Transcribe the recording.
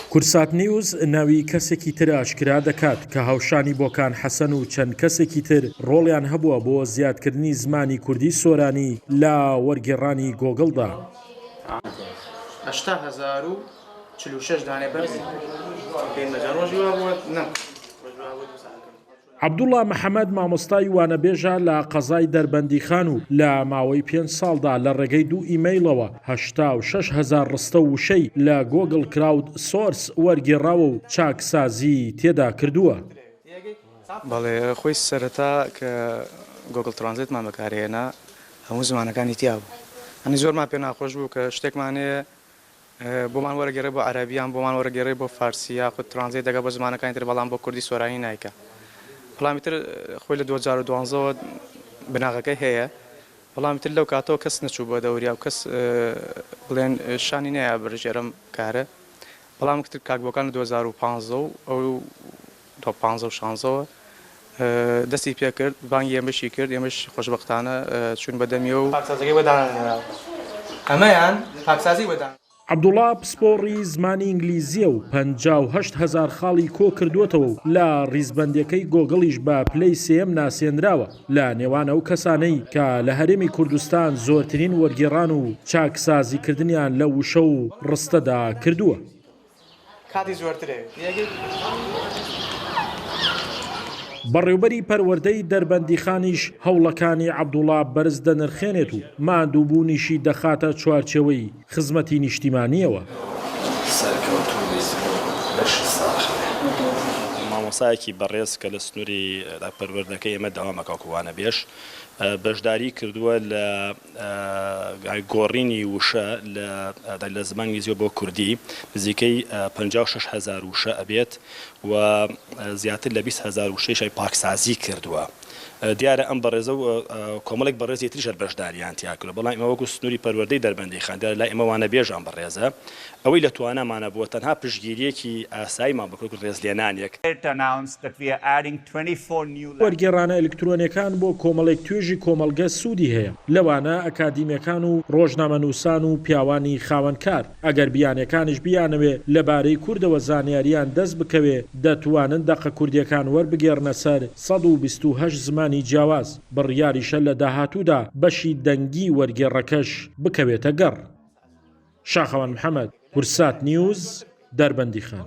کوردسات نیوز ناوی کەسێکی تر ئاشکرا دەکات کە هاوشانی بۆکان حەسەن و چەند کەسێکی تر ڕۆڵیان هەبووە بۆ زیادکردنی زمانی کوردی سۆرانی لە وەرگێڕانی گۆگڵدا. عەبدوڵا محەمەد مامۆستای وانەبێژە لە قەزای دەربەندیخان و لە ماوەی پێنج ساڵدا لە ڕێگەی دوو ئیمەیڵەوە 86 هەزار ڕستە و وشەی لە گۆگڵ کراود سۆرس وەرگێڕاوە و چاکسازیی تێدا کردووە. بەڵێ خۆی سەرەتا کە گۆگڵ ترانزلێتمان بەکارهێنا هەموو زمانەکانی تیا بوو هەنی زۆرمان پێ ناخۆش بوو کە شتێکمان هەیە بۆمان وەرەگێڕێ بۆ عەرەبی یان بۆمان وەرەگێڕێ بۆ فارسی یاخود translate دەکا بۆ زمانەکانی تر بەڵام بۆ کوردی سۆرانی نایکا بەڵام ئیتر خۆی لە 2012 وە بناغەکەی هەیە بەڵام ئیتر لەو کاتەوە کەس نەچوو بە دەوریا و کەس بڵێن شانی نەیا برژێر ئەم کارە بەڵام ئیتر کاک بۆکان لە 2015 و ئەو دو پانزە و شانزەوە دەستی پێکرد بانگی ئێمەشی کرد ئێمەش خۆشبەختانە چوون بە دەمیەوە و. پاکسازەکەی بۆ دانەنراوە ئەمەیان پاکسازی بۆ دانراوە. عەبدوڵا پسپۆڕی زمانی ئینگلیزییە و 58 هەزار خاڵی کۆکردووەتەوە و لە ڕیزبەندیەکەی گۆگڵیش بە پلەی سێیەم ناسێنراوە لە نێوان ئەو کەسانەی کە لە هەرێمی کوردستان زۆرترین وەرگێڕان و چاکسازیکردنیان لە وشە و ڕستەدا کردووە. کاتی زۆرترێ. بەڕێوبەری پەروەردەی دەربەندیخانیش هەوڵەکانی عەبدوڵا بەرز دەنرخێنێت و ماندووبوونیشی دەخاتە چوارچێوەی خزمەتی نیشتیمانییەوە. سەرکەوتوو بیت و لەشت ساغ بێ. مامۆستایەکی بەڕێز کە لە سنووری پەروەردەکەی ئێمە دەوام ئەکا وەکو وانەبێژ بەشداری کردووە لە گۆڕینی وشە لە زمانی ئینگلیزیەوە بۆ کوردی نزیکەی 56 هەزار وشە ئەبێت و زیاتر لە 20 هەزار وشەیش پاکسازی کردووە. دیارە ئەم بەڕێزە و کۆمەڵێک بەڕێزی تریش هەر بەشداریان تیا کردووە، بەڵام ئێمە وەکو سنووری پەروەردەی دەربەندیخان دیارە لای ئێمە وانەبێژ ئەم بەڕێزە ئەوەی لە توانامانە بووە تەنها پشتگیرییەکی ئاساییمان بۆ کرد وەکو ڕێزلێنانێک. وەرگێڕانە ئەلکترۆنیەکان بۆ کۆمەڵێک توێژی کۆمەڵگە سوودی هەیە، لەوانە ئەکادیمیەکان و ڕۆژنامەنووسان و پیاوانی خاوەن کار. ئەگەر بیانیەکانیش بیانەوێ لەبارەی کوردەوە زانیاریان دەست بکەوێ، دەتوانن دەقە کوردیەکان وەربگێڕنە سەر 128 زمانی جیاواز. بڕیاریشە لە داهاتوودا بەشی دەنگی وەرگێڕەکەش بکەوێتە گەڕ. شاخەوان محەمەد، کوردسات نیوز، دەربەندیخان.